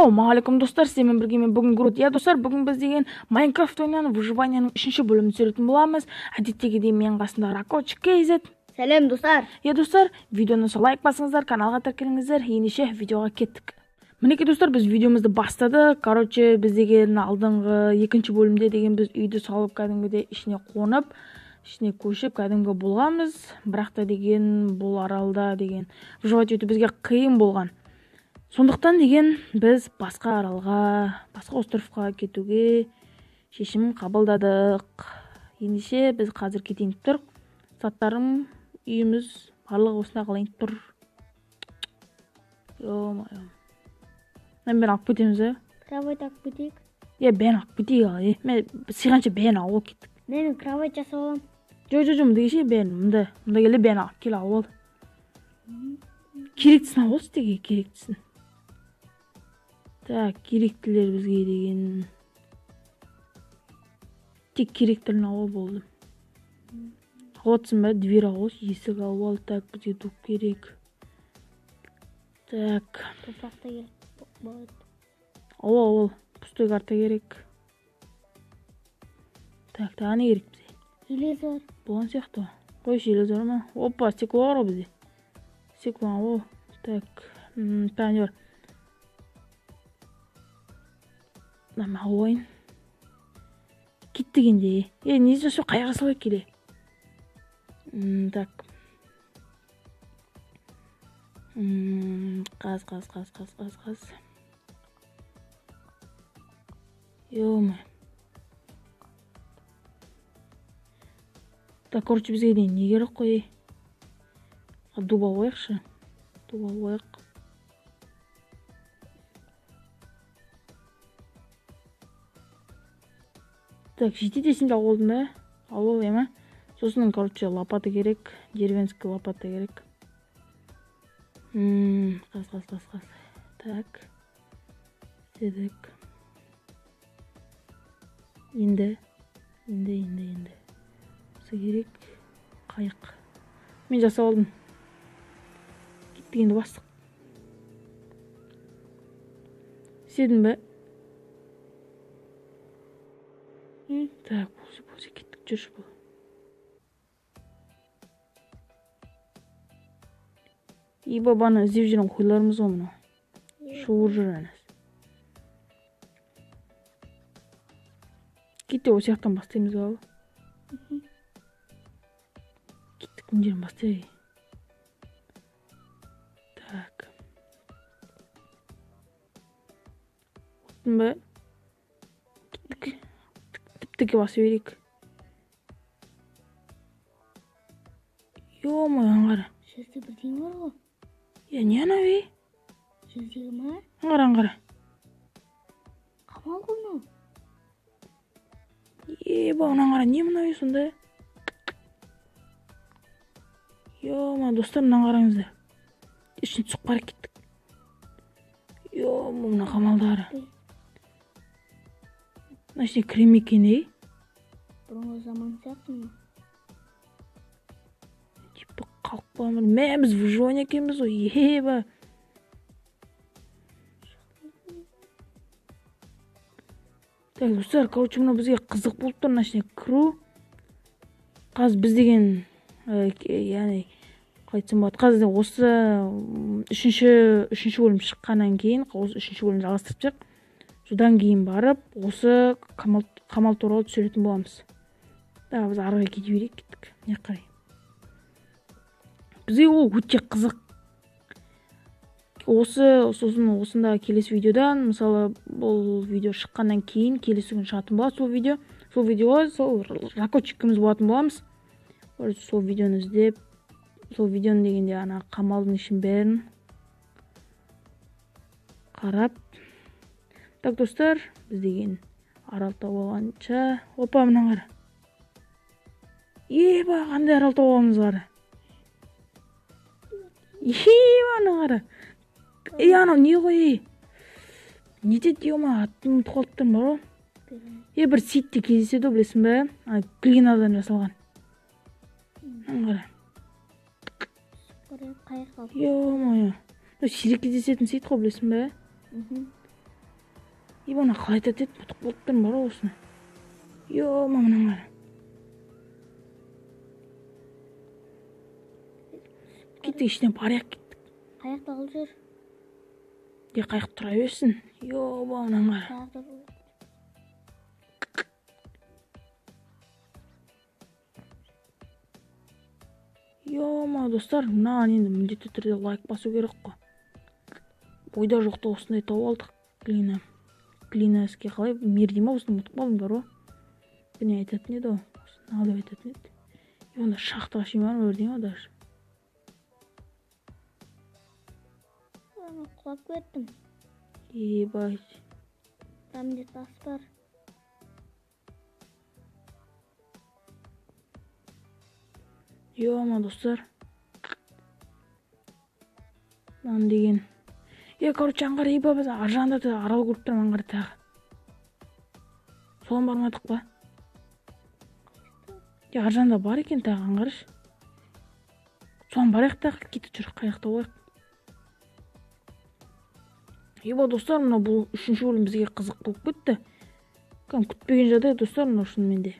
Ассалаумағалейкум, достар, сіздермен бірге мен бүгін Грут. Иә, достар, бүгін біз деген Майнкрафт ойынының выживанияның үшінші бөлімін түсіретін боламыз. Әдеттегідей менің қасымда Ракоч KZ. Сәлем, достар. Иә, достар, видеоны лайк басыңыздар, каналға тіркеліңіздер. Ендеше видеоға кеттік. Мінекей, достар, біз видеомызды бастадық. Короче, біз деген алдыңғы екінші бөлімде деген біз үйді салып, кәдімгідей ішіне қонып, ішіне көшіп кәдімгі болғанбыз. Бірақ та деген бұл аралда деген выживать ету бізге қиын болған. Сондықтан деген біз басқа аралға, басқа островқа кетуге шешім қабылдадық. Ендеше біз қазір кетейін деп тұрық. Заттарым, үйіміз барлығы осында қалайын деп тұр. Ё-моё. Мына бәрін алып кетеміз, ә? Кровать алып кетейік. Е, бәрін алып кетейік ал, е. Мен сыйғанша бәрін алып кеттік. Мен кровать жасап аламын. Жо, жо, жо, мында кеше бәрін, мында, мында келе бәрін алып кел, алып ал. Керектісін алып алшы теге, керектісін. Так, керектілер бізге деген тек керектілерін алып болды. Алып отырсың ба? Дверь алып алшы, есік алып ал. Так, бізге дуб керек. Так. Топырақ та керек болады. Алып ал, алып ал. Пустой карта керек. Так, тағы не керек бізге? Железо бар. Болған сияқты ғой. Қойшы, железо бар ма? Опа, стекло бар ғой бізде. Стекло алып ал. Так, тағы не бар? Мына алайын. Кеттік енді. Е, не жасау, қайға салайық келе? Так. Қаз, қаз, қаз, қаз, қаз, қаз. Ё-моё. Так, короче, бізге дейін не керек қой? Дуба қояйықшы. Дуба қояйық. Так, жеті десем де алып алдым ба? Алып алайын ма? Сосын, короче, лопата керек. Деревенский лопата керек. Қаз, қаз, қаз, қаз. Так. Істедік. Енді, енді, енді, енді. Осы керек. Қайық. Мен жасап алдым. Кеттік енді, бастық. Істедің бе? Так, болса, болса, кеттік, жүрші бұл. И бабаны іздеп жүрген қойларымыз ғой мынау. Шуыр жүр әнесі. Кетті, осы жақтан бастаймыз ба? Кеттік, мына жерден бастайық. Так. Оттың ба? Кеттік. Тіп-тіке баса берейік. Ё-моё, аңғара. Жерде бірдеңе бар ғой. Е, не анау, ей? Жердегі ма? Аңғара, аңғара. Қамал ғой мынау. Е, ба, мынаны қара, не мынау, ей, сонда? Ё-моё, достар, мынаны қараңыздар. Ішіне түсіп қарап кеттік. Ё-моё, мына қамалды қара. Мына ішіне кіре ме екен, ей? Бұрынғы заман сияқты ма? Типа қалып қалған бір. Мә, біз выживание екенбіз ғой, еба. Так, достар, короче, мынау бізге қызық болып тұр, мына ішіне кіру. Қазір біз деген, яғни, қалай айтсам болады, қазір осы, үшінші бөлім шыққаннан кейін, осы үшінші бөлімді жалғастырып тастайық. Содан кейін барып, осы қамал туралы түсіретін боламыз. Так, біз ары қарай кете берейік, кеттік. Мына қарай. Бізге ол өте қызық. Осы, сосын осында келесі видеодан, мысалы, бұл видео шыққаннан кейін келесі күн шығатын болады сол видео. Сол видеоға сол ракотчикіміз болатын боламыз. Сол видеоны іздеп, сол видеоны дегенде ана қамалдың ішін бәрін қарап. Так, достар, біз деген арал тауып алғанша. Опа, мына қара. Еба, қандай арал тауып аламыз қара. Еба, мына қара. Ей, анау не ғой, ей? Не деді, ема, атын ұмытып қалып тұрмын бар ғой. Е, бір ситте кездеседі ғой, білесің бе? Ана глинадан жасалған. Мына қара. Ё-моё. Мынау сирек кездесетін сит қой, білесің бе? Еба, мына қалай айтады еді, ұмытып қалып тұрмын бар ғой осыны. Ё-ма, мынаны қара. Кеттік, ішіне барайық, кеттік. Қаяқта қыл жүр? Е, қайық тұра берсін. Ё-ма, мынаны қара. Ё-ма, достар, мынаған енді міндетті түрде лайк басу керек қой. Ойда жоқта осындай тауып алдық. Глина. Глина іске қалай мир дей ма, осыны ұмытып қалдым бар ғой. Бірдеңе айтатын еді ғой. Осыны деп айтатын еді. Е, онда шахтаға шейін бар ма, бірдеңе ғой даже. Ана құлап кеттім. Ебать. Там де тас бар. Ё-ма, достар. Мынаны деген. Е, короче, аңғар, еба, біз ар жағында да арал көріп тұрмын, аңғар тағы. Соған бармадық па? Е, ар жағында бар екен тағы, аңғаршы. Соған барайық тағы, кетіп жүр, қаяқта болайық. Еба, достар, мына бұл үшінші бөлім бізге қызық болып кетті. Кәдімгі күтпеген жағдай, достар, мынау шынымен де.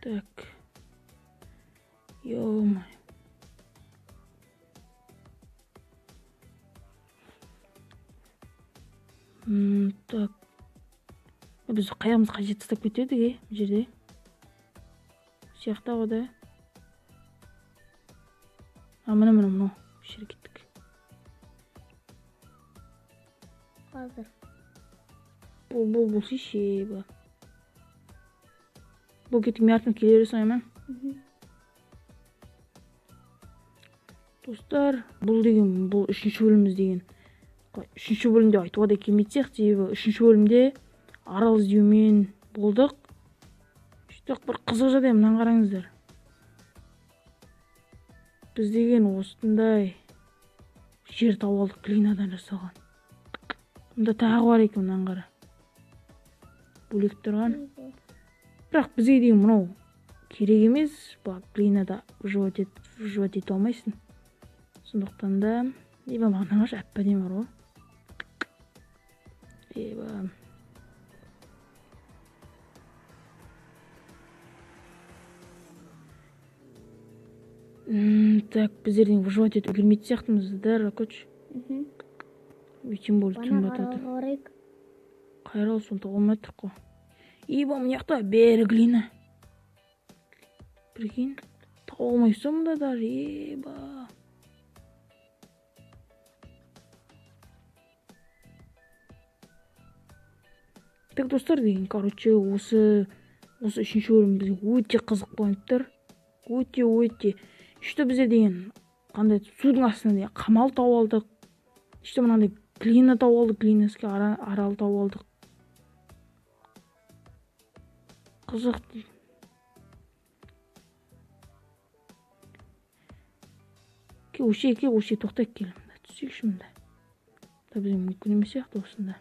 Так. Ё-моё. Так. Біз қайғымыз қай жерде тастап кетедік, е, бұл жерде? Сияқты ғой да. А, міне, міне, мынау. Осы жерге кеттік. Қазір. Бұл, бұл, бұл шеше, ба. Бұл кеттік, мен артынан келе бересің, ма? Достар, бұл деген, бұл үшінші бөліміміз деген. Қалай, үшінші бөлімде айтуға да келмейтін сияқты, себебі үшінші бөлімде арал іздеумен болдық. Сөйтіп бір қызық жағдай, мынаны қараңыздар. Біз деген осындай жер тауып алдық, глинадан жасалған. Мұнда тағы бар екен, мынаны қара. Бөлек тұрған. Бірақ бізге деген мынау керек емес, бұл глинада выживать ете алмайсың. Сондықтан да, еба, маған қарашы, әп-әдемі бар ғой. Еба. Так, біздерден выживать етіп үлгермейтін сияқтымыз да, Ракоч? Тем более түн Бана батады. аралға барайық. Қай арал, соны таба алмай тұрмық қой. Еба, мына жақта бәрі глина. Прикинь, таба алмайсың мұнда даже, еба. Так, достар, деген, короче, осы үшінші бөлім бізге өте қызық болып тұр. Өте, өте. Үшті бізде деген қандай судың астынан деген қамал тауып алдық. Үшті мынандай глина тауып алдық, глинаске арал тауып алдық. Қызық. Кел, осы жерге, кел, осы жерге тоқтайық, кел. Мында түсейікші мында. Мында бізге мүмкін емес сияқты осында.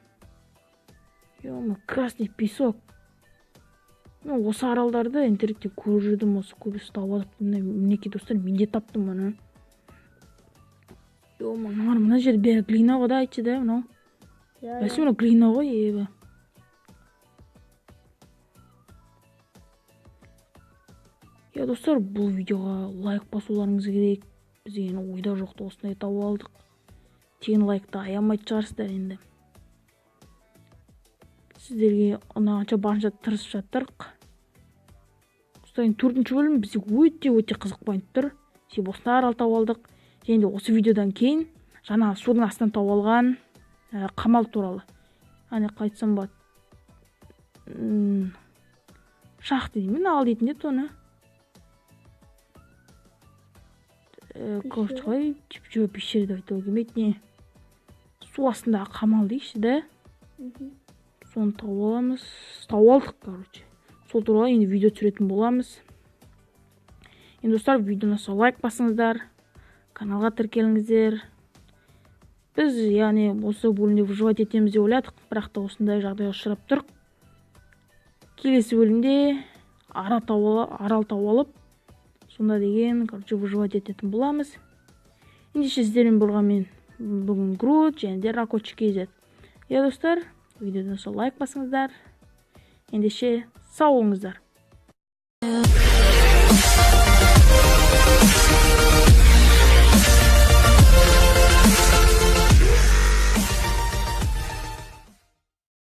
Ё-моё, красный песок. Мен осы аралдарды интернетте көріп жүрдім, осы көбісі тауып алып, міне, мінекей достар, мен де таптым мұны. Ё-моё, мына, мына жер бәрі глина ғой да, айтшы да, мынау. Иә, Бәсе, мынау глина ғой, еба. Я, достар, бұл видеоға лайк басуларыңыз керек. Біз енді ойда жоқты осындай тауып алдық. Тегін лайкты аямайтын шығарсыздар енді. Сіздерге ұнағанша барынша тырысып жаттырық. Осыдан кейін төртінші бөлім бізге өте-өте қызық болып тұр. Себебі осындай арал тауып алдық. Және де осы видеодан кейін жаңа судың астынан тауып алған қамал туралы. Әне қалай айтсам болады. Шахта деймін, ал дейтін еді оны. Короче, қалай, тип, жоқ, пещера деп айтуға келмейді, не. Су астындағы қамал дейікші, да? Соны тауып аламыз. Тауып алдық, короче. Сол туралы енді видео түсіретін боламыз. Енді достар, видеоны ұнаса лайк басыңыздар, каналға тіркеліңіздер. Біз, яғни, осы бөлімде выживать етеміз деп ойладық, бірақ та осындай жағдайға ұшырап тұрық. Келесі бөлімде арал тауып алып, сонда деген, короче, выживать ететін боламыз. Ендеше, сіздермен болған мен бүгін Грут және де Ракочи KZ. Иә, достар, видеодан соң лайк басыңыздар. Ендеше, сау болыңыздар.